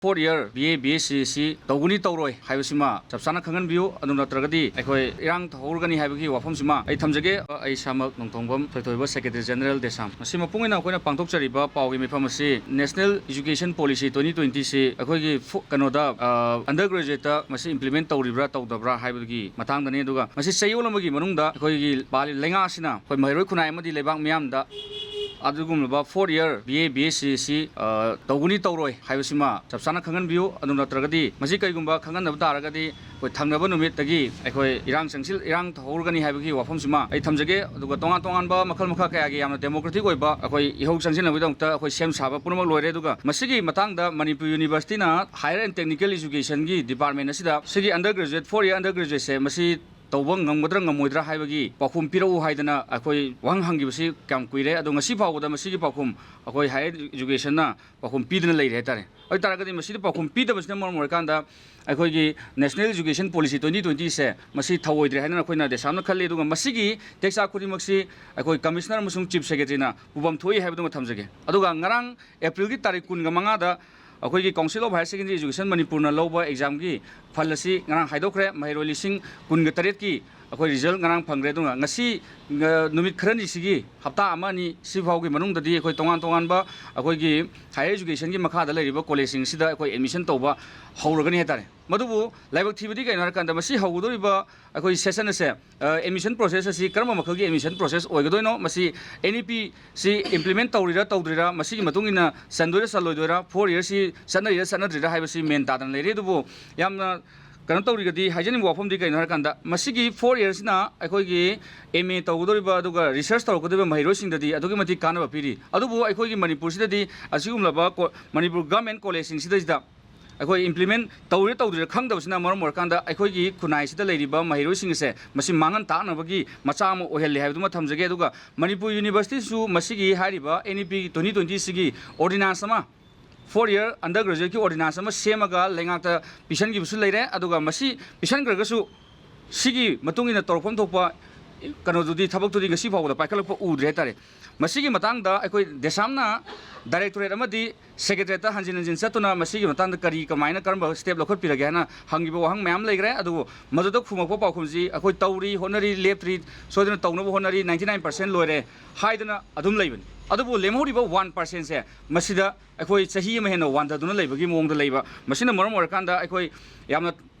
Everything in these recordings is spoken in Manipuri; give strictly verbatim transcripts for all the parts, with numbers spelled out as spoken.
fourth year B A, B S C ꯑꯁꯤ ꯇꯧꯒꯅꯤ ꯇꯧꯔꯣꯏ ꯍꯥꯏꯕꯁꯤꯃ ꯆꯞ ꯆꯥꯅ ꯈꯪꯍꯟꯕꯤꯌꯨ꯫ ꯑꯗꯨ ꯅꯠꯇ꯭ꯔꯒꯗꯤ ꯑꯩꯈꯣꯏ ꯏꯔꯥꯡ ꯍꯧꯔꯒꯅꯤ ꯍꯥꯏꯕꯒꯤ ꯋꯥꯐꯝꯁꯤꯃ ꯑꯩ ꯊꯝꯖꯒꯦ꯫ ꯑꯩ ꯏꯁꯥꯃꯛ ꯅꯣꯡꯊꯣꯡꯕꯝ ꯊꯣꯏꯊꯣꯏꯕ, Secretary General, DESAM꯫ ꯃꯁꯤ ꯃꯄꯨꯡ ꯑꯣꯏꯅ ꯑꯩꯈꯣꯏꯅ ꯄꯥꯡꯊꯣꯛꯆꯔꯤꯕ ꯄꯥꯎꯒꯤ ꯃꯤꯐꯝ ꯑꯁꯤ National Education Policy twenty twenty ꯁꯤ ꯑꯩꯈꯣꯏꯒꯤ ꯐꯨ-, ꯀꯩꯅꯣꯗ, ꯑ, undergraduateꯇ ꯃꯁꯤ implement ꯇꯧꯔꯤꯕ꯭ꯔꯥ ꯇꯧꯗꯕ꯭ꯔꯥ ꯍꯥꯏꯕꯒꯤ ꯃꯇꯥꯡꯗꯅꯤ꯫ ꯑꯗꯨꯒ ꯃꯁꯤ ꯆꯌꯣꯜ ꯑꯃꯒꯤ ꯃꯅꯨꯡꯗ ꯑꯩꯈꯣꯏꯒꯤ ꯄꯥꯜꯂꯤꯕ ꯂꯩꯉꯥꯛ ꯑꯁꯤꯅ ꯑꯩꯈꯣꯏ ꯃꯍꯩꯔꯣꯏ ꯈꯨꯟꯅꯥꯏ ꯑꯃꯗꯤ ꯂꯩꯕꯥꯛ ꯃꯤꯌꯥꯝꯗ ꯑꯗꯨꯒꯨꯝꯂꯕ fourth year B A, B S C ꯑꯁꯤ, ꯑ, ꯇꯧꯒꯅꯤ ꯇꯧꯔꯣꯏ ꯍꯥꯏꯕꯁꯤꯃ ꯆꯞ ꯆꯥꯅ ꯈꯪꯍꯟꯕꯤꯌꯨ꯫ ꯑꯗꯨ ꯅꯠꯇ꯭ꯔꯒꯗꯤ ꯃꯁꯤ ꯀꯩꯒꯨꯝꯕ ꯈꯪꯍꯟꯗꯕ ꯇꯥꯔꯒꯗꯤ ꯑꯩꯈꯣꯏ ꯊꯪꯅꯕ ꯅꯨꯃꯤꯠꯇꯒꯤ ꯑꯩꯈꯣꯏ ꯏꯔꯥꯡ ꯆꯪꯁꯤꯜ-, ꯏꯔꯥꯡ ꯍꯧꯔꯒꯅꯤ ꯍꯥꯏꯕꯒꯤ ꯋꯥꯐꯝꯁꯤꯃ ꯑꯩ ꯊꯝꯖꯒꯦ꯫ ꯑꯗꯨꯒ ꯇꯣꯉꯥꯟ ꯇꯣꯉꯥꯟꯕ ꯃꯈꯜ ꯃꯈꯥ ꯀꯌꯥꯒꯤ ꯌꯥꯝꯅ democratic ꯑꯣꯏꯕ ꯑꯩꯈꯣꯏ ꯏꯍꯧ ꯆꯪꯁꯤꯟꯅꯕꯒꯤꯗꯃꯛꯇ ꯑꯩꯈꯣꯏ ꯁꯦꯝ ꯁꯥꯕ ꯄꯨꯝꯅꯃꯛ ꯂꯣꯏꯔꯦ꯫ ꯑꯗꯨꯒ ꯃꯁꯤꯒꯤ ꯃꯇꯥꯡꯗ Manipur Universityꯅ Higher and Technical Educationꯒꯤ department ꯑꯁꯤꯗ ꯁꯤꯒꯤ undergraduate, fourth year undergraduateꯁꯦ ꯃꯁꯤ ꯇꯧꯕ ꯉꯝꯒꯗ꯭ꯔꯥ ꯉꯝꯃꯣꯏꯗ꯭ꯔꯥ ꯍꯥꯏꯕꯒꯤ ꯄꯥꯎꯈꯨꯝ ꯄꯤꯔꯛꯎ ꯍꯥꯏꯗꯅ ꯑꯩꯈꯣꯏ ꯋꯥꯍꯪ ꯍꯪꯈꯤꯕꯁꯤ ꯀꯌꯥꯝ ꯀꯨꯏꯔꯦ꯫ ꯑꯗꯣ ꯉꯁꯤ ꯐꯥꯎꯕꯗ ꯃꯁꯤꯒꯤ ꯄꯥꯎꯈꯨꯝ ꯑꯩꯈꯣꯏ Higher Educationꯅ ꯄꯥꯎꯈꯨꯝ ꯄꯤꯗꯅ ꯂꯩꯔꯦ ꯍꯥꯏꯇꯥꯔꯦ꯫ ꯑꯗꯨ ꯇꯥꯔꯒꯗꯤ ꯃꯁꯤꯗ ꯄꯥꯎꯈꯨꯝ ꯄꯤꯗꯕꯁꯤꯅ ꯃꯔꯝ ꯑꯣꯏꯔꯀꯥꯟꯗ ꯑꯩꯈꯣꯏꯒꯤ National Education Policy twenty twentyꯁꯦ ꯃꯁꯤ ꯊꯧꯑꯣꯏꯗ꯭ꯔꯦ ꯍꯥꯏꯅ ꯑꯩꯈꯣꯏꯅ DESAMꯅ ꯈꯜꯂꯤ꯫ ꯑꯗꯨꯒ ꯃꯁꯤꯒꯤ ꯇꯦꯛꯆꯥꯛ ꯈꯨꯗꯤꯡꯃꯛꯁꯤ ꯑꯩꯈꯣꯏ Commissioner ꯑꯃꯁꯨꯡ Chief Secretaryꯅ ꯄꯨꯐꯝ ꯊꯣꯛꯏ ꯍꯥꯏꯕꯗꯨꯃ ꯊꯝꯖꯒꯦ꯫ ꯑꯗꯨꯒ ꯉꯔꯥꯡ Aprilꯒꯤ ꯇꯥꯔꯤꯛ ꯀꯨꯟꯒ ꯃꯉꯥꯗ ꯑꯩꯈꯣꯏꯒꯤ Council of Higher Secondary Education ꯃꯅꯤꯄꯨꯔꯅ ꯂꯧꯕ examꯒꯤ ꯐꯜ ꯑꯁꯤ ꯉꯔꯥꯡ ꯍꯥꯏꯗꯣꯛꯈ꯭ꯔꯦ꯫ ꯃꯍꯩꯔꯣꯏ ꯂꯤꯁꯤꯡ ꯀꯨꯟꯒ ꯇꯔꯦꯠꯀꯤ ꯑꯩꯈꯣꯏ result ꯉꯔꯥꯡ ꯐꯪꯈ꯭ꯔꯦ꯫ ꯑꯗꯨꯅ ꯉꯁꯤ, ꯑ, ꯅꯨꯃꯤꯠ ꯈꯔꯅꯤꯁꯤꯒꯤ, ꯍꯞꯇꯥ ꯑꯃ ꯑꯅꯤ ꯁꯤ ꯐꯥꯎꯒꯤ ꯃꯅꯨꯡꯗꯗꯤ ꯑꯩꯈꯣꯏ ꯇꯣꯉꯥꯟ ꯇꯣꯉꯥꯟꯕ ꯑꯩꯈꯣꯏꯒꯤ Higher Educationꯒꯤ ꯃꯈꯥꯗ ꯂꯩꯔꯤꯕ collegeꯁꯤꯡꯁꯤꯗ ꯑꯩꯈꯣꯏ admission ꯇꯧꯕ ꯍꯧꯔꯒꯅꯤ ꯍꯥꯏꯇꯥꯔꯦ꯫ ꯃꯗꯨꯕꯨ ꯂꯥꯏꯕꯛ ꯊꯤꯕꯗꯤ ꯀꯩꯅꯣ ꯍꯥꯏꯔꯀꯥꯟꯗ ꯃꯁꯤ ꯍꯧꯒꯗꯧꯔꯤꯕ ꯑꯩꯈꯣꯏ session ꯑꯁꯦ, ꯑ, admission process ꯑꯁꯤ ꯀꯔꯝꯕ ꯃꯈꯜꯒꯤ admission process ꯑꯣꯏꯒꯗꯣꯏꯅꯣ? ꯃꯁꯤ NEPꯁꯤ implement ꯇꯧꯔꯤꯔꯥ ꯇꯧꯗ꯭ꯔꯤꯔꯥ, ꯃꯁꯤꯒꯤ ꯃꯇꯨꯡ ꯏꯟꯅ ꯆꯟꯗꯣꯏꯔꯥ ꯆꯜꯂꯣꯏꯗꯣꯏꯔꯥ, fourth yearꯁꯤ ꯆꯠꯅꯔꯤꯔꯥ ꯆꯠꯅꯗ꯭ꯔꯤꯔꯥ ꯍꯥꯏꯕꯁꯤ ꯃꯦꯟ ꯇꯥꯗꯅ ꯂꯩꯔꯤ꯫ ꯑꯗꯨꯕꯨ ꯌꯥꯝꯅ ꯀꯩꯅꯣ ꯇꯧꯔꯤꯒꯗꯤ ꯍꯥꯏꯖꯅꯤꯡꯕ ꯋꯥꯐꯝꯗꯤ ꯀꯩꯅꯣ ꯍꯥꯏꯔꯀꯥꯟꯗ ꯃꯁꯤꯒꯤ fourth yearꯁꯤꯅ ꯑꯩꯈꯣꯏꯒꯤ MA ꯇꯧꯒꯗꯧꯔꯤꯕ ꯑꯗꯨꯒ research ꯇꯧꯔꯛꯀꯗꯧꯔꯤꯕ ꯃꯍꯩꯔꯣꯏꯁꯤꯡꯗꯗꯤ ꯑꯗꯨꯛꯀꯤ ꯃꯇꯤꯛ ꯀꯥꯟꯅꯕ ꯄꯤꯔꯤ꯫ ꯑꯗꯨꯕꯨ ꯑꯩꯈꯣꯏꯒꯤ ꯃꯅꯤꯄꯨꯔꯁꯤꯗꯗꯤ ꯑꯁꯤꯒꯨꯝꯂꯕ ꯀꯣ-, ꯃꯅꯤꯄꯨꯔ government collegeꯁꯤꯡꯁꯤꯗꯩꯁꯤꯗ ꯑꯩꯈꯣꯏ implement ꯇꯧꯔꯤꯔ ꯇꯧꯗ꯭ꯔꯤꯔ ꯈꯪꯗꯕꯁꯤꯅ ꯃꯔꯝ ꯑꯣꯏꯔꯀꯥꯟꯗ ꯑꯩꯈꯣꯏꯒꯤ ꯈꯨꯟꯅꯥꯏꯁꯤꯗ ꯂꯩꯔꯤꯕ ꯃꯍꯩꯔꯣꯏꯁꯤꯡ ꯑꯁꯦ ꯃꯁꯤ ꯃꯥꯡꯍꯟ ꯇꯥꯛꯅꯕꯒꯤ ꯃꯆꯥꯛ ꯑꯃ ꯑꯣꯏꯍꯜꯂꯤ ꯍꯥꯏꯕꯗꯨꯃ ꯊꯝꯖꯒꯦ꯫ ꯑꯗꯨꯒ ꯃꯅꯤꯄꯨꯔ Universityꯁꯨ ꯃꯁꯤꯒꯤ ꯍꯥꯏꯔꯤꯕ NEP twenty twentyꯁꯤꯒꯤ ordinance ꯑꯃ, fourth year undergraduateꯀꯤ ordinance ꯑꯃ ꯁꯦꯝꯃꯒ ꯂꯩꯉꯥꯛꯇ ꯄꯤꯁꯟꯈꯤꯕꯁꯨ ꯂꯩꯔꯦ꯫ ꯑꯗꯨꯒ ꯃꯁꯤ ꯄꯤꯁꯟꯈ꯭ꯔꯒꯁꯨ ꯁꯤꯒꯤ ꯃꯇꯨꯡ ꯏꯟꯅ ꯇꯧꯔꯛꯐꯝ ꯊꯣꯛꯄ ꯀꯩꯅꯣꯗꯨꯗꯤ, ꯊꯕꯛꯇꯨꯗꯤ ꯉꯁꯤ ꯐꯥꯎꯕꯗ ꯄꯥꯏꯈꯠꯂꯛꯄ ꯎꯗ꯭ꯔꯦ ꯍꯥꯏꯇꯥꯔꯦ꯫ ꯃꯁꯤꯒꯤ ꯃꯇꯥꯡꯗ ꯑꯩꯈꯣꯏ ꯗꯦꯁꯥꯝꯅ ꯗꯥꯏꯔꯦꯛꯇꯣꯔꯦꯠ ꯑꯃꯗꯤ ꯁꯦꯀ꯭ꯔꯦꯇꯔꯤꯌꯦꯠꯇ ꯍꯟꯖꯤꯟ ꯍꯟꯖꯤꯟ ꯆꯠꯇꯨꯅ ꯃꯁꯤꯒꯤ ꯃꯇꯥꯡꯗ ꯀꯔꯤ, ꯀꯃꯥꯏꯅ, ꯀꯔꯝꯕ ꯁ꯭ꯇꯦꯞ ꯂꯧꯈꯠꯄꯤꯔꯒꯦ ꯍꯥꯏꯅ ꯍꯪꯈꯤꯕ ꯋꯥꯍꯪ ꯃꯌꯥꯝ ꯂꯩꯈ꯭ꯔꯦ꯫ ꯑꯗꯨꯕꯨ ꯃꯗꯨꯗ ꯈꯨꯝꯃꯛꯄ ꯄꯥꯎꯈꯨꯝꯁꯤ, ꯑꯩꯈꯣꯏ ꯇꯧꯔꯤ, ꯍꯣꯠꯅꯔꯤ, ꯂꯦꯞꯇ꯭ꯔꯤ, ꯁꯣꯏꯗꯅ ꯇꯧꯅꯕ ꯍꯣꯠꯅꯔꯤ, ꯅꯥꯏꯟꯇꯤ ꯅꯥꯏꯟ ꯄꯥꯔꯁꯦꯟ ꯂꯣꯏꯔꯦ ꯍꯥꯏꯗꯅ ꯑꯗꯨꯝ ꯂꯩꯕꯅꯤ꯫ ꯑꯗꯨꯕꯨ ꯂꯦꯝꯍꯧꯔꯤꯕ ꯋꯥꯟ ꯄꯥꯔꯁꯦꯟꯁꯦ, ꯃꯁꯤꯗ ꯑꯩꯈꯣꯏ ꯆꯍꯤ ꯑꯃ ꯍꯦꯟꯅ ꯋꯥꯟꯊꯗꯨꯅ ꯂꯩꯕꯒꯤ ꯃꯑꯣꯡꯗ ꯂꯩꯕ, ꯃꯁꯤꯅ ꯃꯔꯝ ꯑꯣꯏꯔꯀꯥꯟꯗ ꯑꯩꯈꯣꯏ ꯌꯥꯝꯅ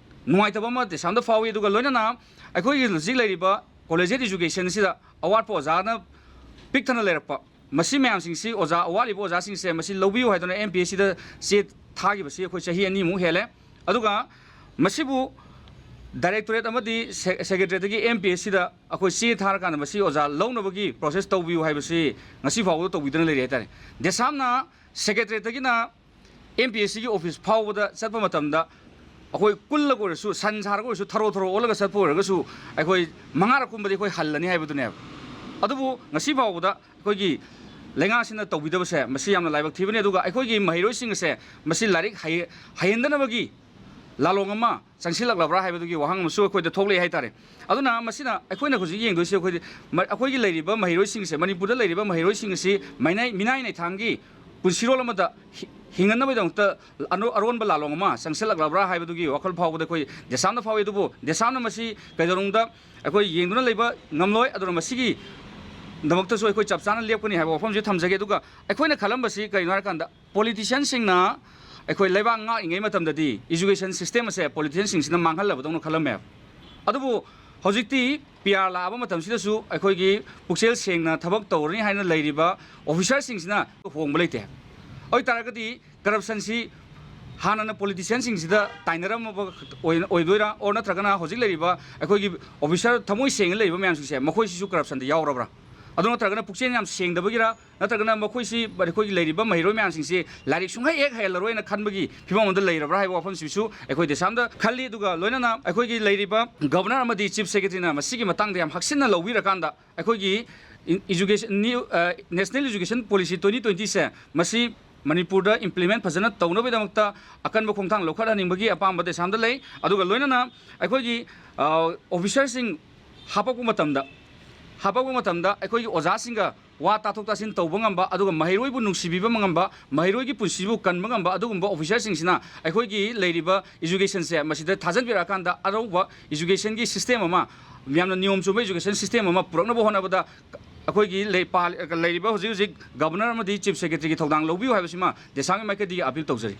ꯅꯨꯡꯉꯥꯏꯇꯕ ꯑꯃ ꯗꯦꯁꯥꯝꯗ ꯐꯥꯎꯏ꯫ ꯑꯗꯨꯒ ꯂꯣꯏꯅꯅ ꯑꯩꯈꯣꯏꯒꯤ ꯍꯧꯖꯤꯛ ꯂꯩꯔꯤꯕ ꯀꯣꯂꯦꯖ ꯏꯖꯨꯀꯦꯁꯟꯁꯤꯗ ꯑꯋꯥꯠꯄ ꯑꯣꯖꯥꯅ ꯄꯤꯛ ꯊꯟꯅ ꯂꯩꯔꯛꯄ, ꯃꯁꯤ ꯃꯌꯥꯝꯁꯤꯡꯁꯤ, ꯑꯣꯖꯥ, ꯑꯋꯥꯠꯂꯤꯕ ꯑꯣꯖꯥꯁꯤꯡꯁꯦ ꯃꯁꯤ ꯂꯧꯕꯤꯌꯨ ꯍꯥꯏꯗꯨꯅ ꯑꯦꯝ ꯄꯤ ꯑꯦꯁ ꯁꯤꯗ ꯆꯦ ꯊꯥꯈꯤꯕꯁꯤ ꯑꯩꯈꯣꯏ ꯆꯍꯤ ꯑꯅꯤꯃꯨꯛ ꯍꯦꯜꯂꯦ꯫ ꯑꯗꯨꯒ ꯃꯁꯤꯕꯨ ꯗꯥꯏꯔꯦꯛꯇꯣꯔꯦꯠ ꯑꯃꯗꯤ ꯁꯦ-, ꯁꯦꯀ꯭ꯔꯦꯇꯔꯤꯌꯦꯠꯇꯒꯤ ꯑꯦꯝ ꯄꯤ ꯑꯦꯁ ꯁꯤꯗ ꯑꯩꯈꯣꯏ ꯆꯦ ꯊꯥꯔꯀꯥꯟꯗ ꯃꯁꯤ ꯑꯣꯖꯥ ꯂꯧꯅꯕꯒꯤ ꯄ꯭ꯔꯣꯁꯦꯁ ꯇꯧꯕꯤꯌꯨ ꯍꯥꯏꯕꯁꯤ ꯉꯁꯤ ꯐꯥꯎꯕꯗ ꯇꯧꯕꯤꯗꯅ ꯂꯩꯔꯤ ꯍꯥꯏꯇꯥꯔꯦ꯫ ꯗꯦꯁꯥꯝꯅ ꯁꯦꯀ꯭ꯔꯦꯇꯔꯤꯌꯦꯠꯇꯒꯤꯅ ꯑꯦꯝ ꯄꯤ ꯑꯦꯁ ꯁꯤꯒꯤ ꯑꯣꯐꯤꯁ ꯐꯥꯎꯕꯗ ꯆꯠꯄ ꯃꯇꯝꯗ ꯑꯩꯈꯣꯏ ꯀꯨꯜꯂꯒ ꯑꯣꯏꯔꯁꯨ, ꯁꯟ ꯁꯥꯔꯒ ꯑꯣꯏꯔꯁꯨ, ꯊꯔꯣ ꯊꯔꯣ ꯑꯣꯜꯂꯒ ꯆꯠꯄ ꯑꯣꯏꯔꯒꯁꯨ, ꯑꯩꯈꯣꯏ ꯃꯉꯥꯔꯛ ꯀꯨꯝꯕꯗꯤ ꯑꯩꯈꯣꯏ ꯍꯜꯂꯅꯤ ꯍꯥꯏꯕꯗꯨꯅꯦꯕ꯫ ꯑꯗꯨꯕꯨ ꯉꯁꯤ ꯐꯥꯎꯕꯗ ꯑꯩꯈꯣꯏꯒꯤ ꯂꯩꯉꯥꯛꯁꯤꯅ ꯇꯧꯕꯤꯗꯕꯁꯦ, ꯃꯁꯤ ꯌꯥꯝꯅ ꯂꯥꯏꯕꯛ ꯊꯤꯕꯅꯤ꯫ ꯑꯗꯨꯒ ꯑꯩꯈꯣꯏꯒꯤ ꯃꯍꯩꯔꯣꯏꯁꯤꯡ ꯑꯁꯦ ꯃꯁꯤ ꯂꯥꯏꯔꯤꯛ ꯍꯩ-, ꯍꯩꯍꯟꯗꯅꯕꯒꯤ ꯂꯥꯂꯣꯡ ꯑꯃ ꯆꯪꯁꯤꯜꯂꯛꯂꯕ꯭ꯔꯥ ꯍꯥꯏꯕꯗꯨꯒꯤ ꯋꯥꯍꯪ ꯑꯃꯁꯨ ꯑꯩꯈꯣꯏꯗ ꯊꯣꯛꯂꯛꯑꯦ ꯍꯥꯏꯇꯥꯔꯦ꯫ ꯑꯗꯨꯅ ꯃꯁꯤꯅ ꯑꯩꯈꯣꯏꯅ ꯍꯧꯖꯤꯛ ꯌꯦꯡꯗꯣꯏꯁꯦ, ꯑꯩꯈꯣꯏꯗꯤ ꯃ-, ꯑꯩꯈꯣꯏꯒꯤ ꯂꯩꯔꯤꯕ ꯃꯍꯩꯔꯣꯏꯁꯤꯡꯁꯦ, ꯃꯅꯤꯄꯨꯔꯗ ꯂꯩꯔꯤꯕ ꯃꯍꯩꯔꯣꯏꯁꯤꯡ ꯑꯁꯤ ꯃꯤꯅꯥꯏ, ꯃꯤꯅꯥꯏ ꯅꯩꯊꯥꯡꯒꯤ ꯄꯨꯟꯁꯤꯔꯣꯜ ꯑꯃꯗ ꯍꯤ-, ꯍꯤꯡꯍꯟꯅꯕꯒꯤꯗꯃꯛꯇ ꯑꯅꯣ-, ꯑꯔꯣꯟꯕ ꯂꯥꯂꯣꯡ ꯑꯃ ꯆꯪꯁꯤꯜꯂꯛꯂꯕ꯭ꯔꯥ ꯍꯥꯏꯕꯗꯨꯒꯤ ꯋꯥꯈꯜ ꯐꯥꯎꯕꯗ ꯑꯩꯈꯣꯏ ꯗꯦꯁꯥꯝꯅ ꯐꯥꯎꯏ꯫ ꯑꯗꯨꯕꯨ ꯗꯦꯁꯥꯝꯅ ꯃꯁꯤ ꯀꯩꯗꯧꯅꯨꯡꯗ ꯑꯩꯈꯣꯏ ꯌꯦꯡꯗꯨꯅ ꯂꯩꯕ ꯉꯝꯂꯣꯏ꯫ ꯑꯗꯨꯅ ꯃꯁꯤꯒꯤꯗꯃꯛꯇꯁꯨ ꯑꯩꯈꯣꯏ ꯆꯞ ꯆꯥꯅ ꯂꯦꯞꯀꯅꯤ ꯍꯥꯏꯕ ꯋꯥꯐꯝꯁꯤ ꯊꯝꯖꯒꯦ꯫ ꯑꯗꯨꯒ ꯑꯩꯈꯣꯏꯅ ꯈꯜꯂꯝꯕꯁꯤ ꯀꯔꯤꯅꯣ ꯍꯥꯏꯔꯀꯥꯟꯗ, ꯄꯣꯂꯤꯇꯤꯁꯤꯌꯥꯟꯁꯤꯡꯅ ꯑꯩꯈꯣꯏ ꯂꯩꯕꯥꯛ ꯉꯥꯛꯂꯤꯉꯩ ꯃꯇꯝꯗꯗꯤ ꯏꯖꯨꯀꯦꯁꯟ ꯁꯤꯁꯇꯦꯝ ꯑꯁꯦ ꯄꯣꯂꯤꯇꯤꯁꯤꯌꯥꯟꯁꯤꯡꯁꯤꯅ ꯃꯥꯡꯍꯜꯂꯕꯗꯧꯅ ꯈꯜꯂꯝꯃꯦꯕ꯫ ꯑꯗꯨꯕꯨ ꯍꯧꯖꯤꯛꯇꯤ ꯄꯤ ꯑꯥꯔ ꯂꯥꯛꯑꯕ ꯃꯇꯝꯁꯤꯗꯁꯨ ꯑꯩꯈꯣꯏꯒꯤ ꯄꯨꯛꯆꯦꯜ ꯁꯦꯡꯅ ꯊꯕꯛ ꯇꯧꯔꯅꯤ ꯍꯥꯏꯅ ꯂꯩꯔꯤꯕ ꯑꯣꯐꯤꯁꯥꯔꯁꯤꯡꯁꯤꯅ ꯍꯣꯡꯕ ꯂꯩꯇꯦ꯫ ꯑꯗꯨ ꯑꯣꯏ ꯇꯥꯔꯒꯗꯤ ꯀꯔꯞꯁꯟꯁꯤ ꯍꯥꯟꯅꯅ ꯄꯣꯂꯤꯇꯤꯁꯤꯌꯥꯟꯁꯤꯡꯁꯤꯗ ꯇꯥꯏꯅꯔꯝꯃꯕ ꯑꯣꯏ-, ꯑꯣꯏꯗꯣꯏꯔꯥ? ꯑꯣꯔ ꯅꯠꯇ꯭ꯔꯒꯅ ꯍꯧꯖꯤꯛ ꯂꯩꯔꯤꯕ ꯑꯩꯈꯣꯏꯒꯤ ꯑꯣꯐꯤꯁꯥꯔ ꯊꯃꯣꯏ ꯁꯦꯡꯅ ꯂꯩꯕ ꯃꯌꯥꯝꯁꯤꯡꯁꯦ, ꯃꯈꯣꯏꯁꯤꯁꯨ ꯀꯔꯞꯁꯟꯗ ꯌꯥꯎꯔꯕ꯭ꯔꯥ? ꯑꯗꯨ ꯅꯠꯇ꯭ꯔꯒꯅ ꯄꯨꯛꯆꯦꯜ ꯌꯥꯝ ꯁꯦꯡꯗꯕꯒꯤꯔꯥ? ꯅꯠꯇ꯭ꯔꯒꯅ ꯃꯈꯣꯏꯁꯤ, ꯑꯩꯈꯣꯏꯒꯤ ꯂꯩꯔꯤꯕ ꯃꯍꯩꯔꯣꯏ ꯃꯌꯥꯝꯁꯤꯡꯁꯤ ꯂꯥꯏꯔꯤꯛ ꯁꯨꯡꯍꯩ ꯍꯦꯛ ꯍꯩꯍꯜꯂꯔꯣꯏꯅ ꯈꯟꯕꯒꯤ ꯐꯤꯕꯝ ꯑꯃꯗ ꯂꯩꯔꯕ꯭ꯔꯥ ꯍꯥꯏꯕ ꯋꯥꯐꯝꯁꯤꯁꯨ ꯑꯩꯈꯣꯏ ꯗꯦꯁꯥꯝꯗ ꯈꯜꯂꯤ꯫ ꯑꯗꯨꯒ ꯂꯣꯏꯅꯅ ꯑꯩꯈꯣꯏꯒꯤ ꯂꯩꯔꯤꯕ ꯒꯕꯔꯅꯔ ꯑꯃꯗꯤ ꯆꯤꯐ ꯁꯦꯀ꯭ꯔꯦꯇꯔꯤꯅ ꯃꯁꯤꯒꯤ ꯃꯇꯥꯡꯗ ꯌꯥꯝ ꯍꯛꯆꯤꯟꯅ ꯂꯧꯕꯤꯔꯀꯥꯟꯗ, ꯑꯩꯈꯣꯏꯒꯤ ꯏ-, ꯏꯖꯨꯀꯦꯁꯟ, ꯅ꯭ꯌꯨ, ꯑ, ꯅꯦꯁꯅꯦꯜ ꯏꯖꯨꯀꯦꯁꯟ ꯄꯣꯂꯤꯁꯤ ꯇ꯭ꯋꯦꯟꯇꯤ ꯇ꯭ꯋꯦꯟꯇꯤꯁꯦ ꯃꯁꯤ ꯃꯅꯤꯄꯨꯔꯗ ꯏꯝꯄ꯭ꯂꯤꯃꯦꯟ ꯐꯖꯅ ꯇꯧꯅꯕꯒꯤꯗꯃꯛꯇ ꯑꯀꯟꯕ ꯈꯣꯡꯊꯥꯡ ꯂꯧꯈꯠꯍꯟꯅꯤꯡꯕꯒꯤ ꯑꯄꯥꯝꯕ ꯗꯦꯁꯥꯝꯗ ꯂꯩ꯫ ꯑꯗꯨꯒ ꯂꯣꯏꯅꯅ ꯑꯩꯈꯣꯏꯒꯤ, ꯑ, ꯑꯣꯐꯤꯁꯥꯔꯁꯤꯡ ꯍꯥꯄꯛꯄ ꯃꯇꯝꯗ, ꯍꯥꯄꯛꯄ ꯃꯇꯝꯗ ꯑꯩꯈꯣꯏꯒꯤ ꯑꯣꯖꯥꯁꯤꯡꯒ ꯋꯥ ꯇꯥꯊꯣꯛ ꯇꯥꯁꯤꯟ ꯇꯧꯕ ꯉꯝꯕ, ꯑꯗꯨꯒ ꯃꯍꯩꯔꯣꯏꯕꯨ ꯅꯨꯡꯁꯤꯕꯤꯕ ꯉꯝꯕ, ꯃꯍꯩꯔꯣꯏꯒꯤ ꯄꯨꯟꯁꯤꯕꯨ ꯀꯟꯕ ꯉꯝꯕ ꯑꯗꯨꯒꯨꯝꯕ officerꯁꯤꯡꯁꯤꯅ ꯑꯩꯈꯣꯏꯒꯤ ꯂꯩꯔꯤꯕ educationꯁꯦ ꯃꯁꯤꯗ ꯊꯥꯖꯤꯟꯕꯤꯔꯛꯑꯀꯥꯟꯗ ꯑꯅꯧꯕ educationꯒꯤ system ꯑꯃ, ꯌꯥꯝꯅ ꯅꯤꯌꯣꯝ ꯆꯨꯝꯕ education system ꯑꯃ ꯄꯨꯔꯛꯅꯕ ꯍꯣꯠꯅꯕꯗ ꯑꯩꯈꯣꯏꯒꯤ ꯂꯩ-, ꯄꯥꯜ-, ꯂꯩꯔꯤꯕ ꯍꯧꯖꯤꯛ ꯍꯧꯖꯤꯛ Governor ꯑꯃꯗꯤ Chief Secretaryꯒꯤ ꯊꯧꯗꯥꯡ ꯂꯧꯕꯤꯌꯨ ꯍꯥꯏꯕꯁꯤꯃ ꯗꯦꯁꯥꯝꯒꯤ ꯃꯥꯏꯀꯩꯗꯒꯤ appeal ꯇꯧꯖꯔꯤ꯫